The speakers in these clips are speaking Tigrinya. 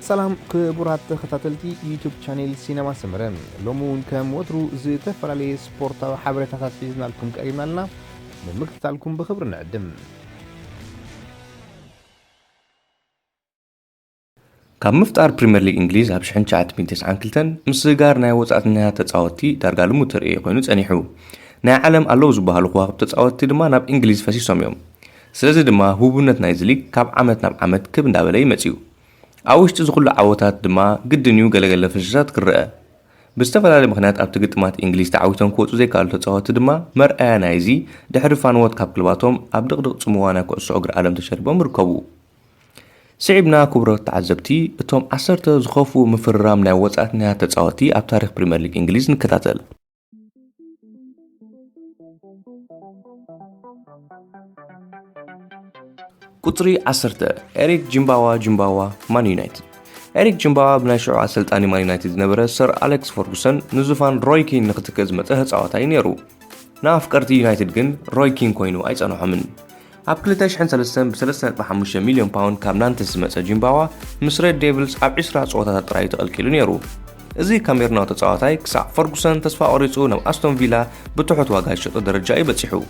ሰላም ክቡራት ተኸታተልቲ ዩቱብ ቻኔል ሲነማ ሰመረ፣ ሎሚ እውን ከም ወትሩ ዝተፈላለየ ስፖርታዊ ሓበሬታታት ሒዝናልኩም ቀሪብና ኣለና። ንምክትታልኩም ብኽብሪ ንዕድም። ካብ ምፍጣር ፕሪምየር ሊግ እንግሊዝ ኣብ ሽሕን ትሽዓተ ሚእትን ተስዓን ክልተን ምስጋር ናይ ወጻእተኛታት ተጻወትቲ ዳርጋ ልሙድ ተርእዮ ኮይኑ ጸኒሑ። ናይ ዓለም ኣለዉ ዝበሃሉ ከዋኽብቲ ተጻወትቲ ድማ ናብ እንግሊዝ ፈሲሶም እዮም። ስለዚ ድማ ህቡብነት ናይዚ ሊግ ካብ ዓመት ናብ ዓመት ክብ እንዳበለ እዩ መጺኡ። ኣብ ውሽጢ እዚ ኩሉ ዓወታት ድማ ግድን እዩ ገለገለ ፍሽሻት ክረአ። ብዝተፈላለየ ምኽንያት ኣብቲ ግጥማት እንግሊዝ ተዓዊቶም ክወጹ ዘይከኣሉ ተጻወትቲ ድማ መርኣያ ናይዚ፣ ድሕሪ ፋንዎት ካብ ክለባቶም ኣብ ድቕድቕ ጽምዋ ናይ ኩዕሶ እግሪ ዓለም ተሸሪቦም ይርከቡ። ስዒብና ክቡራት ተዓዘብቲ፣ እቶም ዓሰርተ ዝኸፍኡ ምፍርራም ናይ ወጻእተኛታት ተጻወትቲ ኣብ ታሪኽ ፕሪምየር ሊግ እንግሊዝ ንከታተል። ቁጽሪ ዓሰርተ፣ ኤሪክ ጂምባዋ ጂምባዋ፣ ማን ዩናይትድ። ኤሪክ ጂምባዋ ብናይ ሽዑ ኣሰልጣኒ ማን ዩናይትድ ዝነበረ ሰር ኣሌክስ ፈርጉሰን ንዙፋን ሮይ ኪን ንክትክእ ዝመጸ ተጻዋታይ ነይሩ። ንኣፍቀርቲ ዩናይትድ ግን ሮይ ኪን ኮይኑ ኣይጸንሖምን። ኣብ ክልተ ሽሕን ሰለስተን ብ ሰለስተ ነጥቢ ሓሙሽተ ሚልዮን ፓውንድ ካብ ናንተስ ዝመጸ ጂምባዋ ምስ ሬድ ዴቭልስ ኣብ ዕስራ ጸወታታት ጥራይ ተቐልቂሉ ነይሩ። እዚ ካሜሩናዊ ተጻዋታይ ክሳዕ ፈርጉሰን ተስፋ ቆሪጹ ናብ ኣስቶን ቪላ ብትሑት ዋጋ ዝሸጦ ደረጃ እዩ በጺሑ።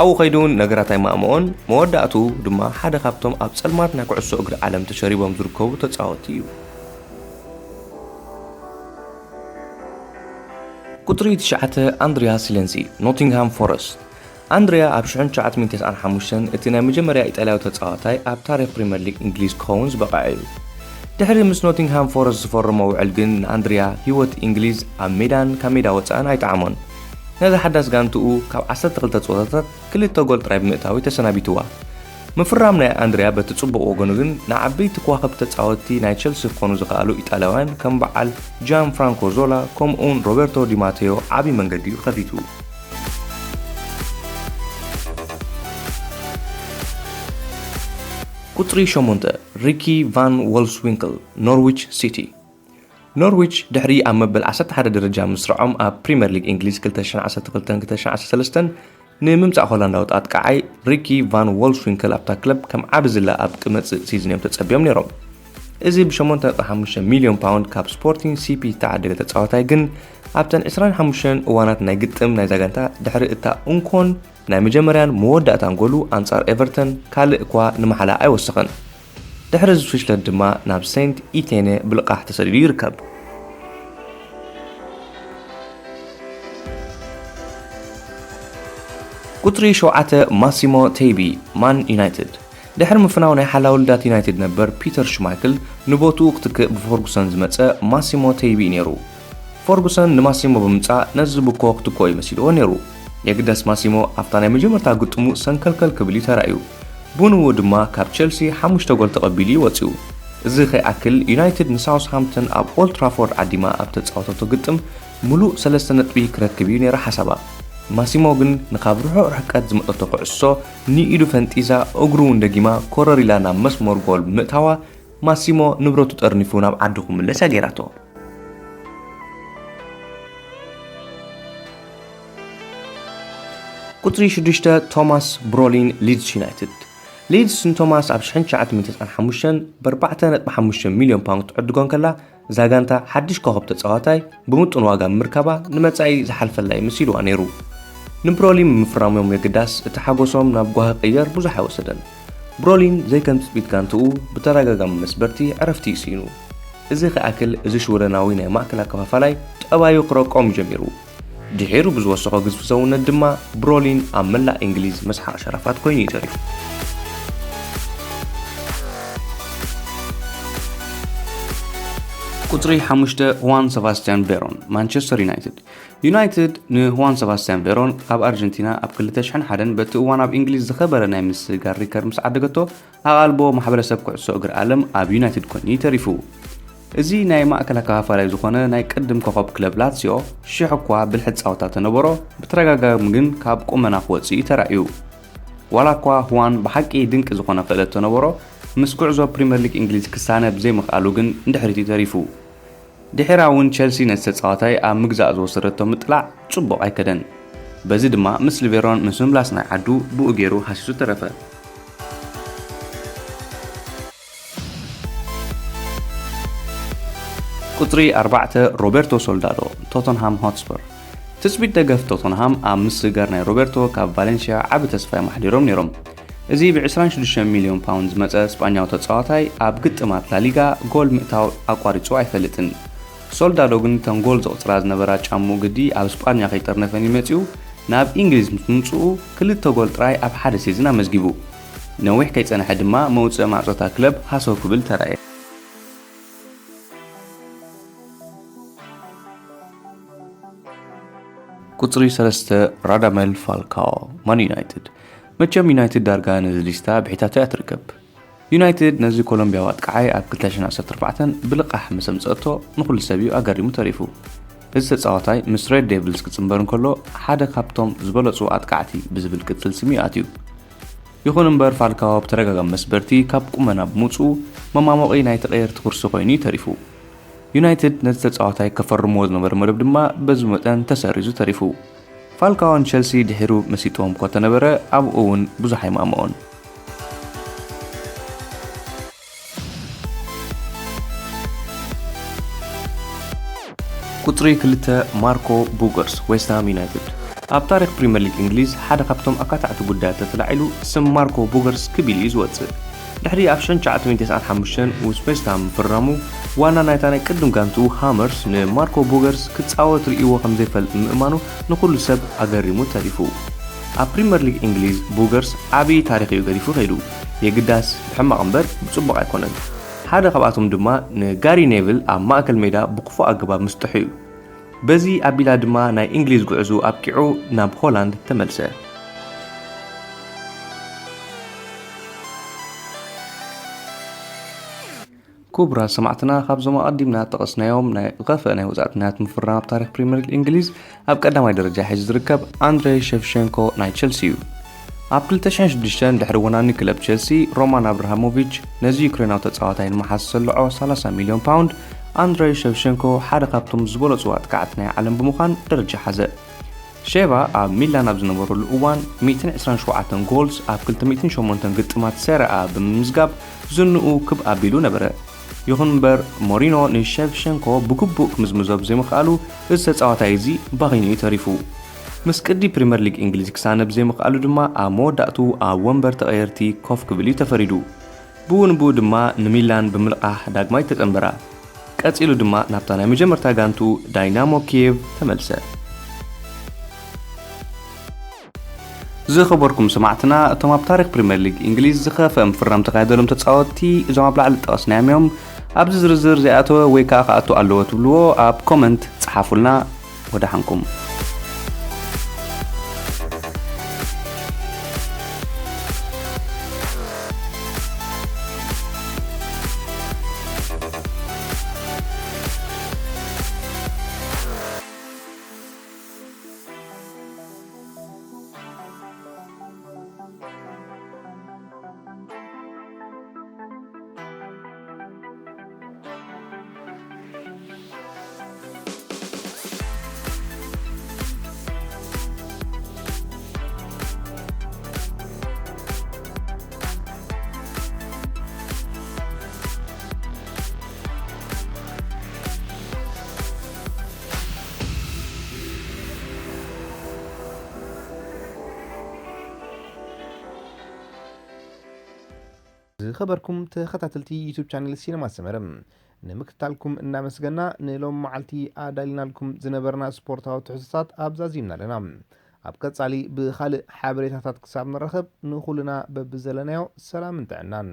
ኣብኡ ከይዱ እውን ነገራት ኣይማእመኦን፣ መወዳእትኡ ድማ ሓደ ካብቶም ኣብ ጸልማት ናይ ኩዕሶ እግሪ ዓለም ተሸሪቦም ዝርከቡ ተጻወትቲ እዩ። ቁጽሪ ትሽዓተ፣ ኣንድሪያ ሲለንሲ፣ ኖቲንግሃም ፎረስት። ኣንድሪያ ኣብ ሽሕን ትሽዓተ ሚእትን ተስዓን ሓሙሽተን እቲ ናይ መጀመርያ ኢጣልያዊ ተጻዋታይ ኣብ ታሪኽ ፕሪምየር ሊግ እንግሊዝ ክኸውን ዝበቕዐ እዩ። ድሕሪ ምስ ኖቲንግሃም ፎረስት ዝፈረሞ ውዕል ግን ንኣንድሪያ ህይወት እንግሊዝ ኣብ ሜዳን ካብ ሜዳ ወጻእን ኣይጠዓሞን። ነዛ ሓዳስ ጋንትኡ ካብ ዓሰርተ ክልተ ጸወታታት ክልተ ጎል ጥራይ ብምእታው እዩ ተሰናቢትዋ። ምፍራም ናይ ኣንድሪያ በቲ ጽቡቕ ወገኑ ግን ንዓበይቲ ከዋኽብቲ ተጻወትቲ ናይ ቸልሲ ክኾኑ ዝኸኣሉ ኢጣልያውያን ከም በዓል ጃን ፍራንኮ ዞላ ከምኡውን ሮቤርቶ ዲማቴዮ ዓቢ መንገዲ እዩ ከፊቱ። ቁጽሪ ሸሞንተ፣ ሪኪ ቫን ዎልስዊንክል፣ ኖርዊች ሲቲ። ኖርዊች ድሕሪ ኣብ መበል ዓሰርተ ሓደ ደረጃ ምስርዖም ኣብ ፕሪምየር ሊግ እንግሊዝ ክልተ ሽሕን ዓሰርተ ክልተን ክልተ ሽሕን ዓሰርተ ሰለስተን ንምምጻእ ሆላንዳዊ ኣጥቃዓይ ሪኪ ቫን ዎልስዊንክል ኣብታ ክለብ ከም ዓቢ ዝላ ኣብ ክመጽእ ሲዝን እዮም ተጸብዮም ነይሮም። እዚ ብ ሸሞንተ ነጥቢ ሓሙሽተ ሚልዮን ፓውንድ ካብ ስፖርቲንግ ሲፒ ዝተዓደገ ተጻዋታይ ግን ኣብተን ዕስራን ሓሙሽተን እዋናት ናይ ግጥም ናይዛ ጋንታ ድሕሪ እታ እንኮን ናይ መጀመርያን መወዳእታን ጎሉ ኣንጻር ኤቨርተን ካልእ እኳ ንማሕላ ኣይወሰኸን። ድሕሪ እዚ ፍሽለት ድማ ናብ ሴንት ኢቴነ ብልቓሕ ተሰዲዱ ይርከብ። ቁጽሪ ሸውዓተ፣ ማሲሞ ቴይቢ፣ ማን ዩናይትድ። ድሕሪ ምፍናው ናይ ሓላው ልዳት ዩናይትድ ነበር ፒተር ሽማይክል ንቦትኡ ክትክእ ብፈርጉሰን ዝመጸ ማሲሞ ቴይቢ እዩ ነይሩ። ፈርጉሰን ንማሲሞ ብምምጻእ ነዚ ብኮ ክትኮ እዩ መሲልዎ ነይሩ። የግዳስ ማሲሞ ኣብታ ናይ መጀመርታ ግጥሙ ሰንከልከል ክብል እዩ ተራእዩ። ብንኡ ድማ ካብ ቸልሲ ሓሙሽተ ጎል ተቐቢሉ እዩ ወጺኡ። እዚ ከይኣክል ዩናይትድ ንሳውስሃምፕተን ኣብ ኦልድ ትራፎርድ ዓዲማ ኣብ ተጻወተቶ ግጥም ምሉእ ሰለስተ ነጥቢ ክረክብ እዩ ነይሩ ሓሳባ። ማሲሞ ግን ንካብ ርሑቕ ርሕቀት ዝመጠቶ ኩዕሶ ንኢዱ ፈንጢዛ እግሩ እውን ደጊማ ኮረር ኢላ ናብ መስመር ጎል ብምእታዋ ማሲሞ ንብረቱ ጠርኒፉ ናብ ዓዱ ክምለስ እያ ገይራቶ። ቁጽሪ ሽዱሽተ፣ ቶማስ ብሮሊን፣ ሊድስ ዩናይትድ። ሊድስ ንቶማስ ኣብ ሽሕን ትሽዓተ ሚእትን ተስዓን ሓሙሽተን ብ ኣርባዕተ ነጥቢ ሓሙሽተ ሚልዮን ፓውንድ ክትዕድጎ እንከላ፣ እዛ ጋንታ ሓድሽ ኮኸብ ተጻዋታይ ብምጡን ዋጋ ብምርካባ ንመጻኢ ዝሓልፈላ እዩ መሲልዋ ነይሩ። ንብሮሊን ብምፍራሞም የግዳስ እቲ ሓጎሶም ናብ ጓሂ ክቕየር ብዙሕ ኣይወሰደን። ብሮሊን ዘይከም ትጽቢት ጋንትኡ ብተደጋጋሚ መስበርቲ ዕረፍቲ እዩ ስኢኑ። እዚ ክኣክል እዚ ሽወደናዊ ናይ ማእከል ኣከፋፋላይ ጠባዩ ክረቆም ጀሚሩ። ድሒሩ ብዝወሰኾ ግዝፊ ሰውነት ድማ ብሮሊን ኣብ መላእ እንግሊዝ መስሓቕ ሸራፋት ኮይኑ እዩ ተሪፉ። ቁጽሪ ሓሙሽተ፣ ሁዋን ሰባስቲያን ቬሮን፣ ማንቸስተር ዩናይትድ። ዩናይትድ ንሁዋን ሰባስቲያን ቬሮን ካብ ኣርጀንቲና ኣብ ክልተ ሽሕን ሓደን በቲ እዋን ኣብ እንግሊዝ ዝኸበረ ናይ ምስጋር ሪከርድ ምስ ዓደገቶ፣ ኣቓልቦ ማሕበረሰብ ኩዕሶ እግሪ ዓለም ኣብ ዩናይትድ ኮይኑ እዩ ተሪፉ። እዚ ናይ ማእከል ኣከፋፋላይ ዝኾነ ናይ ቅድም ኮኸብ ክለብ ላትሲዮ ሽሕ እኳ ብልሒ ጻወታ ተነበሮ፣ ብተደጋጋሚ ግን ካብ ቁመና ክወጽእ እዩ ተራእዩ። ዋላ እኳ ሁዋን ብሓቂ ድንቂ ዝኾነ ክእለት ተነበሮ፣ ምስ ጉዕዞ ፕሪምየር ሊግ እንግሊዝ ክሳነ ብዘይምኽኣሉ ግን ንድሕሪት እዩ ተሪፉ። ድሒራ እውን ቸልሲ ነቲ ተጻዋታይ ኣብ ምግዛእ ዝወሰደቶ ምጥላዕ ጽቡቕ ኣይከደን። በዚ ድማ ምስ ሊቬሮን ምስ ምምላስ ናይ ዓዱ ብኡ ገይሩ ሃሲሱ ተረፈ። ቁጽሪ ኣርባዕተ፣ ሮቤርቶ ሶልዳዶ፣ ቶተንሃም ሆትስፐር። ትጽቢት ደገፍ ቶተንሃም ኣብ ምስግጋር ናይ ሮቤርቶ ካብ ቫሌንሽያ ዓቢ ተስፋ እዮም ኣሕዲሮም ነይሮም። እዚ ብ26 ሚልዮን ፓውንድ ዝመጸ ስጳኛዊ ተጻዋታይ ኣብ ግጥማት ላሊጋ ጎል ምእታው ኣቋሪጹ ኣይፈልጥን። ሶልዳዶ ግን እተን ጎል ዘቑጽራ ዝነበራ ጫምኡ ግዲ ኣብ ስጳኛ ከይጠርነፈን እዩ መጺኡ። ናብ እንግሊዝ ምስ ምምጽኡ ክልተ ጎል ጥራይ ኣብ ሓደ ሲዝን ኣመዝጊቡ። ነዊሕ ከይጸንሐ ድማ መውጽኢ ማዕጾ እታ ክለብ ሃሰው ክብል ተራእየ። ቁጽሪ ሰለስተ፣ ራዳሜል ፋልካኦ፣ ማን ዩናይትድ። መቸም ዩናይትድ ዳርጋ ነዚ ሊስታ ብሒታቶ እያ ትርከብ። ዩናይትድ ነዚ ኮሎምቢያዊ ኣጥቃዓይ ኣብ ክልተ ሽሕን ዓሰርተ ኣርባዕተን ብልቓሕ ምስ ኣምጸእቶ ንኹሉ ሰብ እዩ ኣገሪሙ ተሪፉ። እዚ ተጻዋታይ ምስ ሬድ ዴቭልስ ክጽንበር እንከሎ ሓደ ካብቶም ዝበለጹ ኣጥቃዕቲ ብዝብል ቅጽል ስም እዩ ኣትዩ። ይኹን እምበር ፋልካኦ ብተደጋጋሚ መስበርቲ ካብ ቁመና ብምውጽኡ መማሞቒ ናይ ተቐየርቲ ኩርሲ ኮይኑ እዩ ተሪፉ። ዩናይትድ ነዚ ተጻዋታይ ከፈርምዎ ዝነበረ መደብ ድማ በዚ መጠን ተሰሪዙ ተሪፉ። ፋልካኦ ንቸልሲ ድሒሩ መሲጥዎም እኳ ተነበረ ኣብኡ እውን ብዙሕ ኣይማእመኦን። ቁጽሪ ክልተ፣ ማርኮ ቡገርስ፣ ዌስትሃም ዩናይትድ። ኣብ ታሪኽ ፕሪምየር ሊግ እንግሊዝ ሓደ ካብቶም ኣካታዕቲ ጉዳያት ተተላዒሉ ስም ማርኮ ቡገርስ ክብ ኢሉ እዩ ዝወጽእ። ድሕሪ ኣብ ሸንቻዕ ትሽዓተ ሚእትን ተስዓን ሓሙሽተን ምስ ዌስትሃም ምፍርራሙ ዋና ናይታ ናይ ቅድም ጋንትኡ ሃመርስ ንማርኮ ቡገርስ ክጻወት ርእይዎ ከም ዘይፈልጥ ምእማኑ ንኹሉ ሰብ ኣገሪሙ ተሪፉ። ኣብ ፕሪምየር ሊግ እንግሊዝ ቡገርስ ዓቢ ታሪኽ እዩ ገዲፉ ከይዱ። የግዳስ ብሕማቕ እምበር ብጽቡቕ ኣይኮነን። ሓደ ካብኣቶም ድማ ንጋሪ ኔቭል ኣብ ማእከል ሜዳ ብክፉእ ኣገባብ ምስጥሑ እዩ። በዚ ኣቢላ ድማ ናይ እንግሊዝ ጉዕዞ ኣብቂዑ ናብ ሆላንድ ተመልሰ። ክቡራት ሰማዕትና፣ ካብዞም ኣቐዲምና ጠቐስናዮም ናይ ዝኸፍአ ናይ ወጻእተኛታት ምፍራም ኣብ ታሪኽ ፕሪምየር ሊግ እንግሊዝ ኣብ ቀዳማይ ደረጃ ሒዙ ዝርከብ ኣንድሬ ሸቭሸንኮ ናይ ቸልሲ እዩ። ኣብ ክልተ ሽሕን ሽዱሽተን ድሕሪ ወናኒ ክለብ ቸልሲ ሮማን ኣብራሃሞቪች ነዚ ዩክሬናዊ ተጻዋታይ ንምሓዝ ዝሰልዖ ሰላሳ ሚልዮን ፓውንድ፣ ኣንድሬ ሸቭሸንኮ ሓደ ካብቶም ዝበለጹ ኣጥቃዕቲ ናይ ዓለም ብምዃን ደረጃ ሓዘ። ሼቫ ኣብ ሚላን ኣብ ዝነበረሉ እዋን ሚእትን ዕስራን ሸውዓተን ጎልስ ኣብ ክልተ ሚእትን ሸሞንተን ግጥማት ሴሪኣ ብምምዝጋብ ዝንኡ ክብ ኣቢሉ ነበረ። ይኹን እምበር ሞሪኖ ንሸቭሸንኮ ብግቡእ ክምዝምዞ ብዘይምኽኣሉ እዚ ተጻዋታይ እዚ ባኺኑ እዩ ተሪፉ። ምስ ቅዲ ፕሪምየር ሊግ እንግሊዝ ክሳነ ብዘይምኽኣሉ ድማ ኣብ መወዳእቱ ኣብ ወንበር ተቐየርቲ ኮፍ ክብል እዩ ተፈሪዱ። ብኡ ንብኡ ድማ ንሚላን ብምልቓሕ ዳግማይ ተጸንበራ። ቀጺሉ ድማ ናብታ ናይ መጀመርታ ጋንቱ ዳይናሞ ኪየቭ ተመልሰ። ዝኸበርኩም ሰማዕትና፣ እቶም ኣብ ታሪኽ ፕሪምየር ሊግ እንግሊዝ ዝኸፍአ ምፍራም ተኻየደሎም ተጻወትቲ እዞም ኣብ ላዕሊ ጠቐስናዮም እዮም። ኣብዚ ዝርዝር ዘይኣተወ ወይ ከኣ ክኣቱ ኣለዎ ትብልዎ ኣብ ኮመንት ጸሓፉልና። ወደሓንኩም። ዝኸበርኩም ተኸታተልቲ ዩቱብ ቻነል ሲነማ ሰመረ፣ ንምክትታልኩም እናመስገና፣ ንሎም መዓልቲ ኣዳሊናልኩም ዝነበርና ስፖርታዊ ትሕዝቶታት ኣብዛዚምና ኣለና። ኣብ ቀጻሊ ብኻልእ ሓበሬታታት ክሳብ ንራኸብ፣ ንኹልና በብዘለናዮ ሰላምን ጥዕናን።